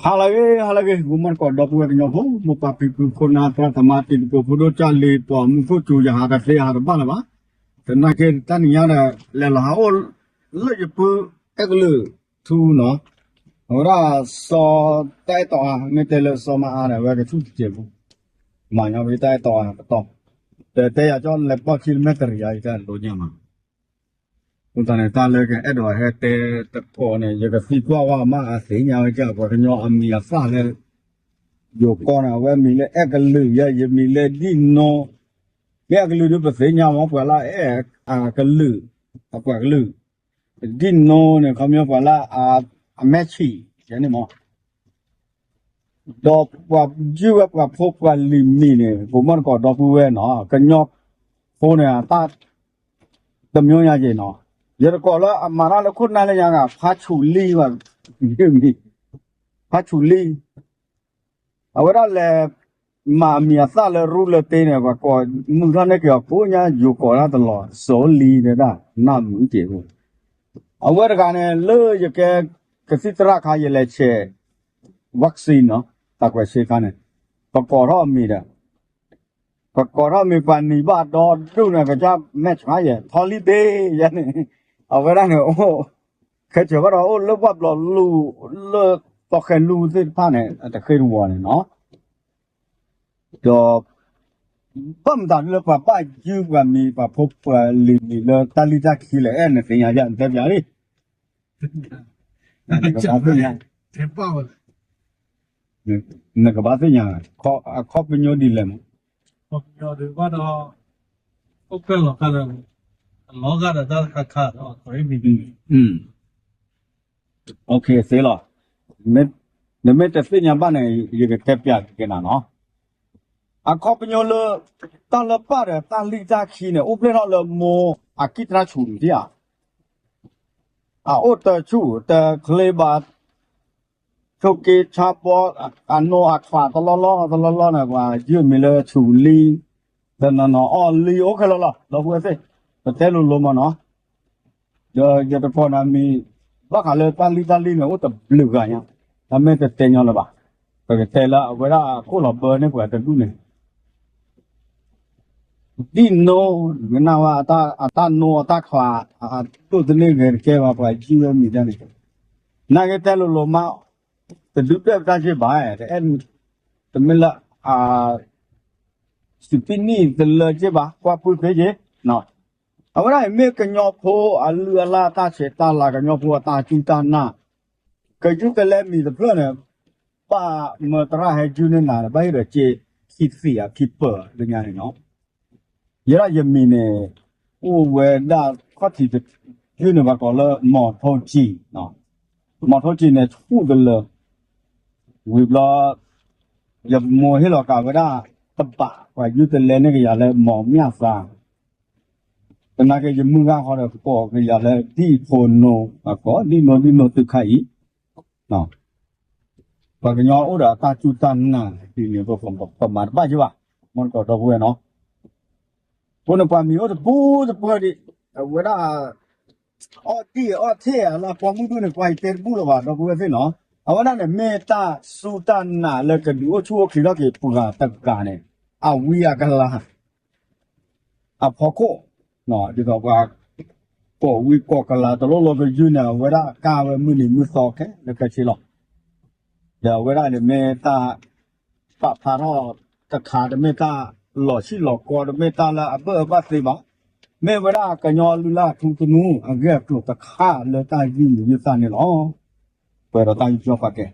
ဟါလၢအဂ့ၤ ဟါလၢအဂ့ၤ ဂီၤမီၢ်သကိး ဒီပုၢ်ဝဲၢ်ကညီဖိ မိၢ်ပၢ်ဖံဖု ခိၣ်နၢ် သရၣ်သမါ တံၤသကိးဖိဒိၣ် ကၢ်လံၤ ပှၤမုၢ်ခိၣ်စူၤ ယဟးတသ့ ယဟးတဘၣ်လၢၤဘၣ်. သနာ်က့တနံၤညါဒီး လဲၤလီၤဟးအိၣ်လၢယပုၢ်အဲၣ်ကလုာ်ထူနီၤ, အဝဲဒၣ်စီၤတၢ်အဲၣ်တီအါ မ့ၢ်တဲလၢစီၤမၤအါဒီး အဝဲကဆူၣ်တစဲးဖိ မၤညီဝဲတၢ်အဲၣ်တီအါကတီၢ်, ဒီးတဲယၤကၠီလဲၤပီၢ်ခံလၢမဲၣ်တရံးယၤ ယတၢ်လိညါမး အဃိသတးန့ၣ် တၢ်လၢကအဲၣ်ဒိးဟဲတဲသကိးန့ၣ် ယကသံကွၢ်ဝဲမး အသ့ၣ်ညါဝဲကၢ် ပှၤကညီအမံၤအသၣ်လၢ ယိၤကီၢ်န့ၣ် အဝဲမံၤလၢအဲၣ်ကလုာ်ယဲ ယမံၤလၢဒံၣ်နိ, မ့ၢ်အဲၣ်ကလုာ်ဒုး ပသ့ၣ်ညါမး ပှၤလၢအအဲၣ်အကလုာ်, အပှၤကလုာ်, ဒံၣ်နိန့ၣ် ခီပညီပှၤလၢအမဲာ်ဆံး ယဲန့ၣ်မး ဒီးပှၤယုၢ်ဝဲပှၤဖိပှၤလံၤမံၤန့ၣ် ဂီၤမီၢ်သကိး ဒီပုၢ်ဝဲၢ်နီၤ ကညီဖိန့ၣ် အတၢ်တမျိုးညါက့ၤနီၤ, ယတကိးလၢအမၤတၢ်လၢခိၣ်နၢ်လၢညါဂၤ ဖါဆူးလံဘၣ်, ဖါဆူးလံ, အဝဲဒၣ်လဲၤမၤအမံၤအသၣ်လၢရူလၢတ့န့ၣ် ပှၤကိးမုၢ်ထီၣ်န့ၢ်က့ၤအီၤကိးညါ ယိၤကိးတၢ်တလီၤ စီၤလံတဲဒၣ် နၢ်မုာ်က့ၤဖိ, အဝဲတဂၤန့ၣ် လၢယကဲကသံၣ်သရၣ်ခါ ယလဲၤဆဲး vaccine နီၤ, တၢ်ကွဲးဆ့ခါန့ၣ် ပကိးထီၣ်အမံၤဒီး ပကိးထီၣ်မံၤ ပှၤနံၤဘၣ်ဒီဒူၣ်န့ၣ် ကစၢ်မဲာ်ဆှးယဲၢ် ထီလံဘ့ယဲန့ၣ်, အဝဲဒၣ်န့ၣ်အိၣ် ခဲစၢၤဘၣ်ဒီးအိၣ်လၢပှၢ်ဘျီလူၤ လၢသီဃဲလူၤသ့ၣ်တဖၣ်န့ၣ် အတဃ့တဝီၤန့ၣ်နီၤ, ဒီး ဘၣ်မတၤဒ်လၢပှၤဘၣ်ယုၢ်ပှၤမံၤ ပှၤဖိပှၤလံၤမံၤလၢတၢ်လံၣ်တၢ်ခံလဲၣ် အဲၣ်နသ့ၣ်ညါယဲၢ် နတဲပၠးလံ နကဘၣ်သ့ၣ်ညါ, နကဘၣ်သ့ၣ်ညါ အခီပညီဒ်လဲၣ်မး, အခီပညီဒ်ဘၣ်ဒီး အိၣ်ဖျဲၣ်လီၤခါဒီး အလီၤဂာ်ဒီးတၢ်တခါခါဒီး သ့လီၤ, နမ့ၢ်တသ့ၣ်ညါဘၣ်န့ၣ် ယကတဲပၠးက့ၤနၤနီၤ, အခီပညီလၢ တၢ်လၢပၢ်ဒီးတၢ်လံၣ်တၢ်ခံန့ၣ် အိၣ်ဖျဲၣ်ထီၣ်လၢမိၢ်အကံၢ်တရၣ်ဆူၣ်န့ၣ်ဧါ အအိၣ်တဆူၣ်တချ့ဘၣ်, ဆိးက့ဆါဘီ, အနိအခွးတလီၢ်လီၢ်တလီၢ်လီၢ်န့ၣ် ပှၤယုၢ်မံၤလၢဆူၣ်လံ, တနီၤနီၤအီၣ်လံ အိၣ်ခဲလၢာ်လီၤ ဒီပုၢ်ဝဲၢ်သ့ၣ်, ပတဲလိၤလိၤမးနီၤ, ဒီးယတကိးနၤမံၤ ဘၣ်ဃးလၢတၢ်လံၣ်တၢ်လံၣ်န့ၣ် အိၣ်တဘျုးဂၤညါ, တၢ်မ့ၢ်တတဲညီလၢၤဘၣ်, ပကတဲလၢအဝဲဒၣ်အခိၣ်လီၤဘၢန့ၢ်ပှၤတဒူၣ်န့ၣ် ဒ်နိ, မ့ၢ်နၢ်ဝဲ အတၢ်နိအတၢ်ခွး အဒိၣ်တန့ၢ်ဂဲၤတကဲဘၣ် ပှၤယုၢ်ဝဲမံၤတၢ်န့ၣ်, နာ်က့တဲလိၤလိၤမး, တဒုးပျဲၢ်ပတၢ်စ့ၢ်ဘၣ်, တမ့ၢ်လၢ စူးပံနံၣ်တလၢစ့ၢ်ဘၣ် ကွၢ်ပုၢ်ဖဲယ့ၣ်, အဝဲဒၣ်အံၤမ့ၢ်ကညီဖိအလုၢ်အလၢ်တၢ်ဆဲးတၢ်လၤ ကညီဖိအတၢ်စူၢ်တၢ်နာ်, ကယူၢ်ကလဲမံၤတဖျၢၣ်န့ၣ် ဘၣ်မၢသရၣ်ဟဲယုၢ်န့ၢ်နၤ ဘၣ်ဟ့ၣ်ဒီးစ့ခံသ့ၣ်အခံပၢၢ်လၢညါန့ၣ်နီၤ, ယဲဒၣ်ယမံၤန့ၣ် အိၣ်ဝဲဒၣ်ခီၣ်ထံးတယုၢ်န့ၣ် ပှၤကိးလၢ မီၤထိကံၢ်, မီၤထိကံၢ်န့ၣ် ဆူၣ်တလၢာ်, ဝံၤဘျီ ယမိၢ်ဟ့ၣ်လီၤကးဝဲဒၣ်တဘး ပှၤယုၢ်တလဲန့ၢ်ကယၤလၢ မီၤမျၢ်သါ သနာ်က့ ယမုၢ်ဂၢ်ဃီဒီး ကိးကယၤလၢ ဒ်ဖိနိ, ပှၤကိး ဒ်နိ ဒ်နိ သုခါအံၤ, ပှၤကညီအိၣ်ဒီးအတၢ်စူၢ်တၢ်နာ်ဒ်န့ၣ် ပမၤတဘၣ်က့ၤဘၣ်, မီၢ်သကိး ဒီပုၢ်ဝဲၢ်နီၤ, အဃိန့ၣ် ပှၤမံၤအိၣ်တပူၤတပှၢၤဒံး, အဝဲဒၣ် အီၣ်ဒံၣ်အီၣ်ထံၣ်အလၢ ပိာ်မုၣ်ဒူၣ်န့ၣ် ပှၤအံၤတဲတဘူၣ်လၢၤဘၣ် ဒီပုၢ်ဝဲၢ်သ့ၣ်နီၤ, အဝဲဒၣ်န့ၣ် မ့ၢ်တၢ်စူၢ်တၢ်နာ်လၢကဒုးအိၣ်ဆူၣ်အိၣ်ချ့ထီၣ်က့ၤပှၤတဂၤန့ၣ် အဝံအကလၤ အဖီခိၣ်, ဒ်သိးပှၤ ကိးဝံကိးကလၤတလီၢ်လီၢ်ကယုၢ်န့ၣ် အဝဲဒၣ်ကါဝဲမုၢ်နံၤမုၢ်သီခဲလၢာ်ခဲဆ့လီၤ, ဒီးအဝဲဒၣ်န့ၣ်မ့ၢ်တၢ် ပာ်ဖျါထီၣ်တခါ တမ့ၢ်တၢ်လီၤဆံၣ်လီၤကီ တမ့ၢ်တၢ်လၢအဘၢၣ်အဘၣ်သ့ဘၣ်, မ့ၢ်ဝဲဒၣ်ကညီလုၢ်လၢ်ထူသနူ အဂ့ၢ်အကျိၤတခါလၢတၢ်ယုၢ်မံၤယုၢ်သၣ်န့ၣ်လီၤ. ပှဲၤဒီးတၢ်ယူးယီၣ်ပာ်ကဲ,